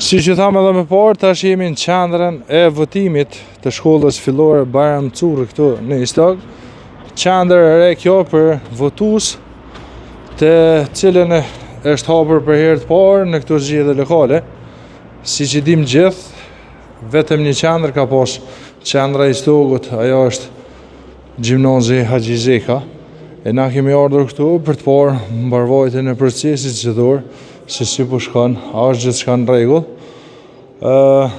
Siç ju thamë edhe më parë, tash jemi në qendrën e votimit të shkollës fillore Bajram Curri këtu në Istog. Qendër e re kjo për votues të cilën është hapur për herë të parë në këto zgjedhje lokale. Siç i dim gjithë, vetëm një qendër ka pas qendra e Istogut, ajo është Gjimnazi Haxhi Zeka, e na kemi ardhur këtu për të parë mbarëvajtjen e procesit zgjedhor, se si po shkon, a është gjithçka në rregull. Ë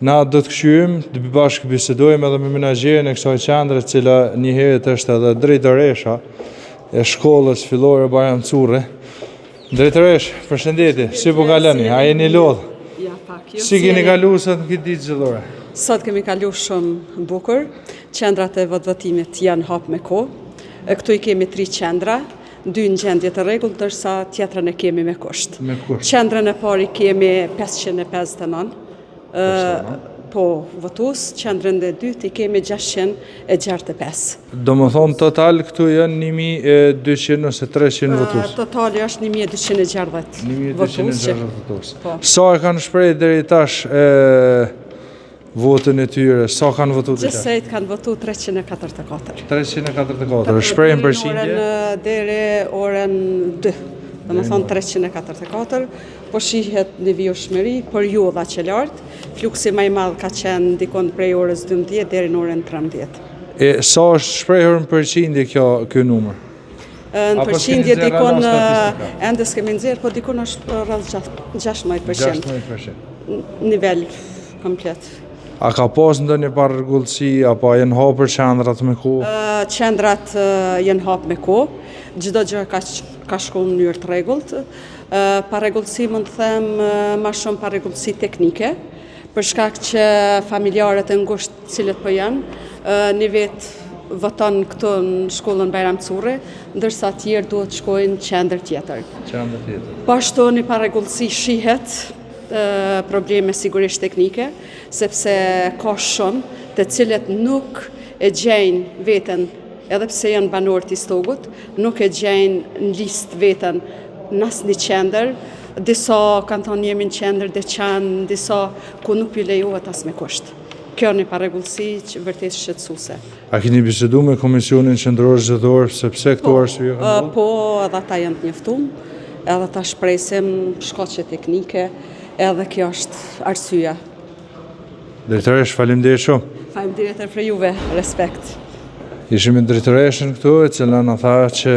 na do të kqyrim, të bashkë bisedojmë edhe me menaxherin e kësaj qendre, e cila njëherit është edhe drejtoresha e shkollës fillore Bajram Curri. Drejtoresh, përshëndetje, si po kaloni? A jeni lodhë? Ja, pak, jo. Si keni kalu sot në këtë ditë zgjedhore? Sot kemi kalu shumë bukur. Qendrat e votvotimit janë hapë me kohë. Këtu i kemi tri qendra, dy në gjendje të rregullt, ndërsa tjetrën e kemi me kusht. Me kusht. Qendrën e parë i kemi 559, po votues, qendrën e dytë i kemi 665. Domethonë total këtu janë 1200 ose 300 votues. Totali është 1260 votues. 1260 votues. Po. Sa e kanë shpreh deri tash e, votën e tyre, sa kanë votu deri tash? Gjithsejt kanë votu 344. 344, shprehën përqindje? Deri orën 2, domethonë 344, po shihet një vijushmëri, por jo dhe aq e lartë, fluksi ma i madh ka qenë dikun prej orës 12 deri në orën 13. E sa është shprehur në përqindje kjo ky numër? Në përqindje dikun, ende s'kemi nxjerrë, po dikun është rreth 16%. 16%. Nivel komplet. A ka pas ndonjë parregullsi apo a janë hapur qendrat me kohë? Qendrat janë hapë me kohë, çdo gjë ka ka shku në mënyrë të rregullt. Parregullsi mund të them ma shumë parregullsi teknike, për shkak që familjarët e ngushtë të cilët po janë, një vetë voton këtu në shkollën Bajram Curri, ndërsa tjerë duhet të shkojnë në qendër tjetër. Qendër tjetër. Po ashtu një parregullsi shihet, probleme sigurisht teknike, sepse ka shumë të cilët nuk e gjejnë veten, edhe pse janë banorë të Istogut, nuk e gjejnë në listë veten në asnjë qendër, disa kanë thonë jemi në qendër Deçan, disa ku nuk ju lejohet as me kusht. Kjo një parregullsi që vërtet shqetësuese. A keni bisedu me Komisionin Qendror Zgjedhor se pse këto po, arsye kanë ndodhur? Po, edhe ata janë të njoftum, edhe tash presim shkaqe teknike, edhe kjo është arsyeja. Drejtoresh, faleminderit shumë. Faleminderit edhe për juve, respekt. Ishim me drejtoreshën këtu, e cila na tha që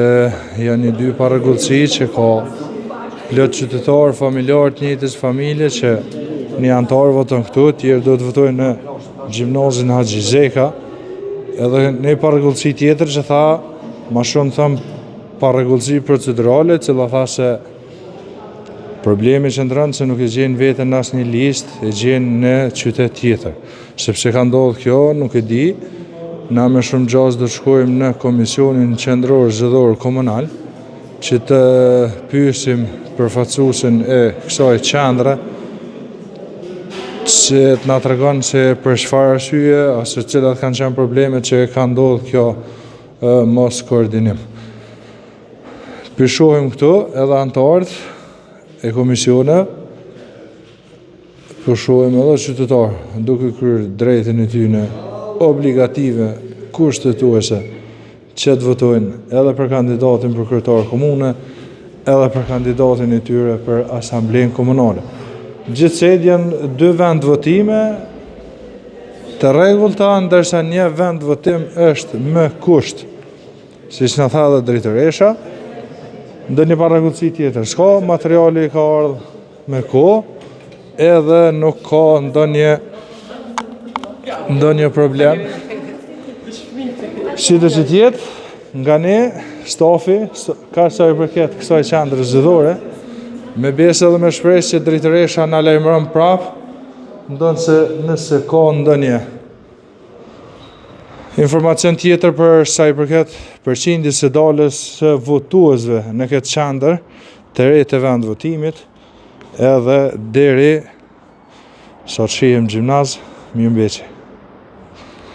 janë një dy parregullsi që ka plot qytetarë, familjarë të njëjtës familje që një anëtar voton këtu, tjerë duhet të votojnë në gjimnazin Haxhi Zeka. Edhe një parregullsi tjetër që tha, ma shumë them parregullsi procedurale, e cila tha se Problemi qëndron se nuk e gjejnë veten në asnjë listë, e gjejnë në qytet tjetër. Sepse ka ndodhur kjo, nuk e di. Na me shumë gjasë do të shkojmë në Komisionin Qendror Zgjedhor Komunal që të pyesim përfaqësuesin e kësaj qendre që të na tregon se për çfarë arsye ose cilat kanë qenë problemet që ka ndodhur kjo mos koordinim. Po i shohim këtu edhe anëtarët e komisioneve, po shohim edhe qytetarë duke kryer drejtën e tyne obligative kushtetuese që të votojnë edhe për kandidatin për kryetar komune, edhe për kandidatin e tyre për asamblenë komunale. Gjithsejt janë dy vendvotime të rregullta, ndërsa një vendvotim është me kusht. Siç na tha edhe drejtoresha, ndonjë parregullsi tjetër s'ka, materiali ka ardhë me kohë, edhe nuk ka ndonjë ndonjë problem. Sido që të jetë, nga ne, stafi, ka sa i përket kësaj qendre zgjedhore, me besë edhe me shpresë që drejtoresha na lajmëron prapë, ndonëse nëse ka ndonjë Informacion tjetër për sa i përket përqindjes së daljes së votuesve në këtë qendër të re të vendvotimit edhe deri sa të shihemi në gjimnaz, mirëmbeçi.